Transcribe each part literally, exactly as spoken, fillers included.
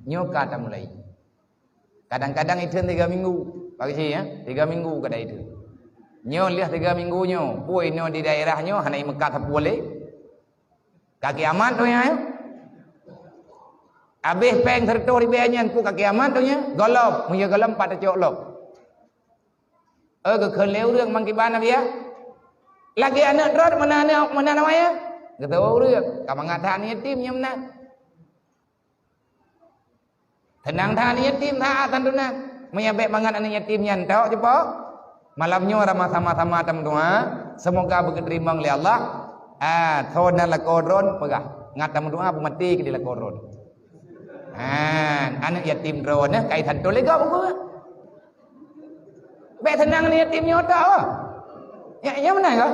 Nyoe ka tamulai. Kadang-kadang itheun tiga minggu. Bagi sih, ya, tiga minggu kada itheun. Nyoe lheueh tiga minggu nyoe, pue nyoe di daerah nyoe hana imeukat sapeue lé. Ka kiamat donya nyoe. Abéh péng seratus ribèe nyan pue ka kiamat donya, gohlom, meunyoe gohlom pat tacok lom. Eh, geukheun lé ureueng mangkiban Nabi ya. Lagèe aneuk droe meunan aneuk meunan awaknyan. Geutawa ureueng, ka mangat that aneuk yatim nyan meunan. Teunang that aneuk yatim, that santunan. Meunyo bèk mangat aneuk yatim nyan tok, cupo. Malam nyoe rama sama-sama tameudoa, semoga beugeuteurimong lé Allah. Ah, tho na lakoe droe peugah, ngat tameudoa peumaté keu di lakoe droe. Ah, aneuk yatim droe nyan kai santo lé gob ukeue. Bèk seunang aneuk yatim nyoe tok, oh. Ya, ya meunan ka?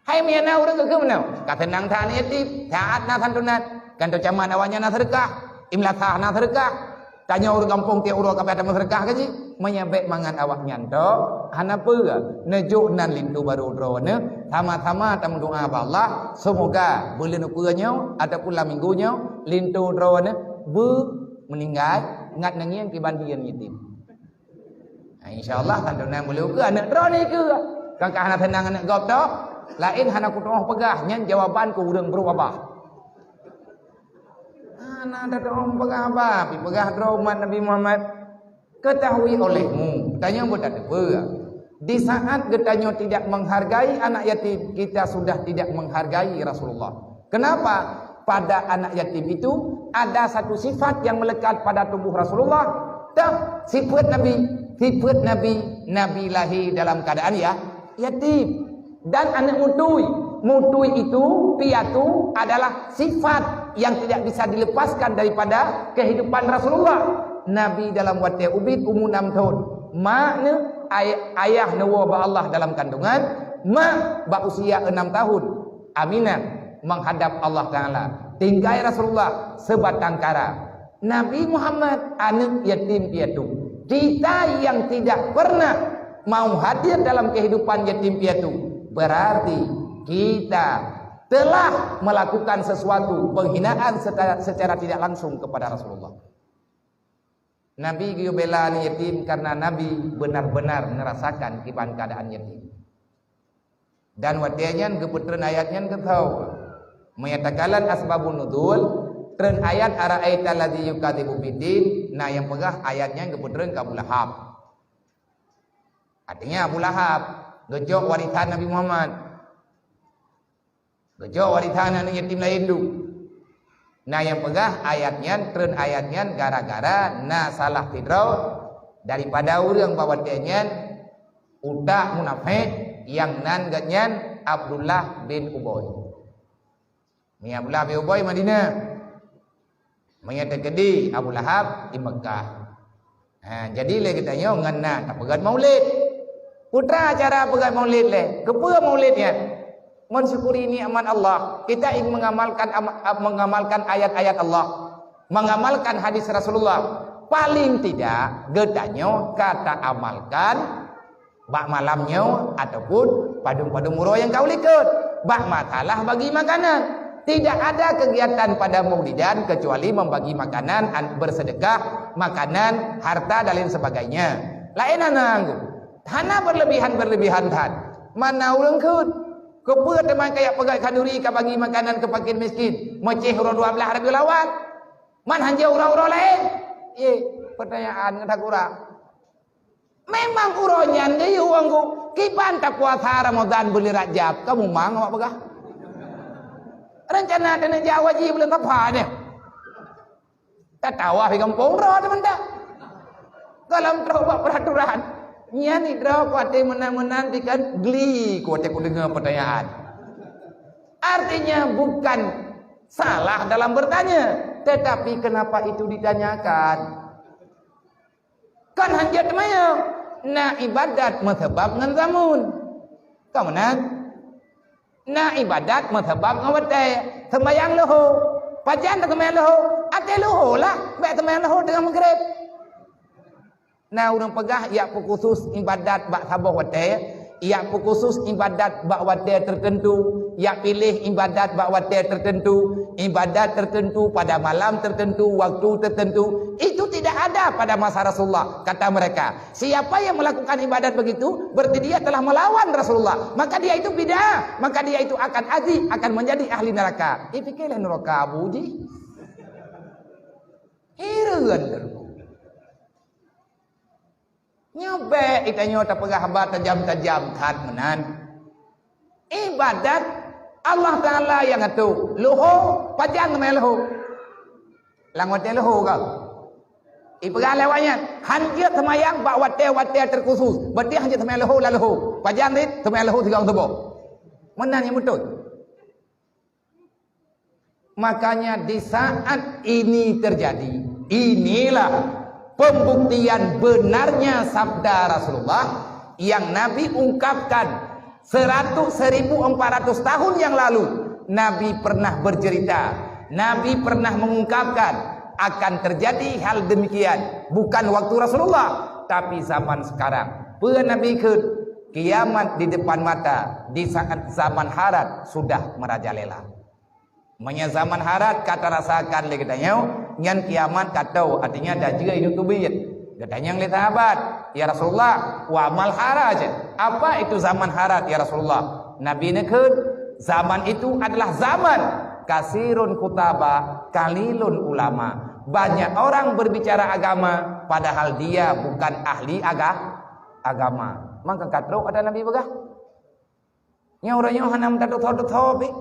Hai meunyo na ureueng geukheun meunan, ka seunang that aneuk yatim, saát na santunan, kan teucamat awaknyan na seudeukah, imlasah na seudeukah. Tanyoe ureueng gampông tiep uroe ka payah tameuseudeukah keu jih. Meunyo bèk mangat awaknyan tok, hana peue. Neujok nan linto barô droeneuh, sama-sama tameudoa bak Allah, semoga buleuen ukeue nyoe ataupun lam minggu nyoe, linto droeneuh beu meuninggai, ngat neungieng kiban hireuen yatim. Ha, insya Allah, kan teunang beuleue keu aneuk droeneuh keu. Kan ka hana seunang aneuk gob tok, laén hana kutu'oh peugah, nyan jawaban keu ureueng brôk babah. Hana tatu'oh peugah haba, pi peugah droe umat Nabi Muhammad. Ketahui olehmu, tanyoe beutateupeue. Di saat geutanyoe tidak menghargai anak yatim, kita sudah tidak menghargai Rasulullah. Kenapa? Pada anak yatim itu ada satu sifat yang melekat pada tubuh Rasulullah. Dah, sifat Nabi, sifat Nabi, Nabi lahir dalam keadaan ya, yatim. Dan aneuk mutui. Mutui itu, piatu, adalah sifat yang tidak bisa dilepaskan daripada kehidupan Rasulullah. Nabi dalam watèe ubit umu enam tahun. Mak neuh, ay-, ayah neuwoe bak Allah dalam kandungan, mak bak usia enam tahun. Aminah menghadap Allah Ta'ala. Tinggai Rasulullah sebatang kara. Nabi Muhammad aneuk yatim piatu. Kita yang tidak pernah mau hadir dalam kehidupan yatim piatu, berarti kita telah melakukan sesuatu penghinaan secara, secara tidak langsung kepada Rasulullah. Nabi geuyue bela aneuk yatim karena Nabi benar-benar ngerasakan kiban keadaan yatim. Dan watèe nyan geupeutreun ayat nyan geuthoe. Meunyo takalon asbabun nuzul, treun ayat ara'aital ladzi yukadzibu biddin, na nyang peugah ayat nyan geupeutreun keu Abu Lahab. Artinya Abu Lahab geujok warisan Nabi Muhammad. Geujok warisan aneuk yatim laén tu. Na nyang peugah ayat nyan, treun ayat nyan gara-gara na salah sidroe daripada ureueng bak watèe nyan utak munafék nyang nan geuh nyan Abdullah bin Ubay. Meunyo Abdullah bin Ubay Madinah. Meunyo teukeudi Abu Lahab di Meukah. Ha, jadi lé geutanyoe ngon na tapeugét maulid. Peue cara peugét maulid lé? Keupeue maulid nyan? Ngon syukuri nikmat Allah. Kita ingin mengamalkan ama-, mengamalkan ayat-ayat Allah. Mengamalkan hadis Rasulullah. Paling tidak geutanyoe ka taamalkan bak malam nyoe ataupun padum-padum uroe nyang ka u likot, bak masalah bagi makanan. Tidak ada kegiatan pada Maulidan kecuali membagi makanan, an-, bersedekah, makanan, harta dan lain sebagainya. Laén hana anggô. Hana berlebihan-berlebihan that. Mana ureueng kheun? Keupeue teuma kajak peugét khanduri ka bagi makanan keu fakir miskin? Meucéh uroe dua blaih Rabiul Awal. Man hanjeuet uroe-uroe laén? Ye, pertanyaan ngon that kurang. Memang uroe nyan geuyue anggô, kiban tapuasa Ramadhan buleuen Rajab, ka mumang awak peugah. Rencana taneuk jak haji buleuen Safar nyoe. Tatawah di gampông droe teumanta. Gohlom trok bak peraturan. Nyan droe kuaté meunan-meunan dikon gli kuaté kudeungoe pertanyaan. Artinya bukan salah dalam bertanya, tetapi kenapa itu ditanyakan? Kan hanjeuet teuma nyoe, na ibadat meusabab ngon zamun. Ka meunan? Na ibadat meusabab ngon watèe. Seumbahyang leuhô. Pajan taseumbahyang leuhô? Até leuhô lah, bèk seumbahyang leuhô teungoh meugreb. Na ureueng peugah jak peukhusos ibadat bak saboh watèe, Yak peukusus ibadat bak watée tertentu, yak piléh ibadat bak watée tertentu, ibadat tertentu pada malam tertentu, waktu tertentu, itu tidak ada pada masa Rasulullah, kata mereka. Siapa yang melakukan ibadat begitu, berarti dia telah melawan Rasulullah. Maka dia itu bid'ah, maka dia itu akan azi, akan menjadi ahli neraka. Ipikirlah neraka Abu jih. Hireuen. Nyoe bék geutanyoe tapeugah haba tajam-tajam that meunan. Ibadat Allah Taala nyang atur. Leuho, pajan teumé leuho. Lam watée leuho ka. Ipeugah lé awak nyan, han jeuet seumayang bak watée-watée terkhusus. Berarti han jeuet teumé leuho lam leuho. Pajan rit, teumé leuho sigoe teubôh. Meunan nyang beutôi. Makanya di saat ini terjadi, inilah pembuktian benarnya sabda Rasulullah yang Nabi ungkapkan seratus, seribu empat ratus tahun yang lalu. Nabi pernah bercerita, Nabi pernah mengungkapkan akan terjadi hal demikian. Bukan waktu Rasulullah, tapi zaman sekarang. Peue Nabi kheun? Kiamat di depan mata, di saat zaman harat sudah merajalela. Meunyoe zaman harat ka tarasakan lé geutanyoe, nyan kiamat ka tô, artinya dajjal hidup teubiet. Geutanyong lé sahabat, "Ya Rasulullah, wa mal haraj? Apa itu zaman harat, ya Rasulullah?" Nabi neukheun, "Zaman itu adalah zaman kasirun khutaba, kalilun ulama." Banyak orang berbicara agama, padahal dia bukan ahli aga-, agama. Maka ka trok ada Nabi peugah. Nyoe ureuëng nyoe hana meutateutoe-teutoe pih.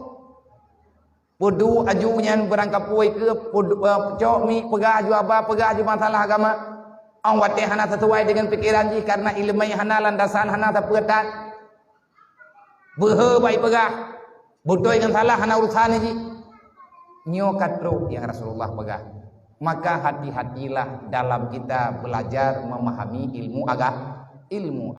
Peuduek aju nyan beurangkapui keu peudu-, eh, cok mi peugah aju haba, peugah aju masalah agama. Ong watée hana sesuai dengan pikiran jih karena ileumé hana, landasan hana, sapeue that. Beuhe bai peugah, beutôi ngon salah hana urusan jih. Nyoe ka trok nyang Rasulullah peugah. Maka hati-hatilah dalam kita belajar memahami ilmu aga-, ilmu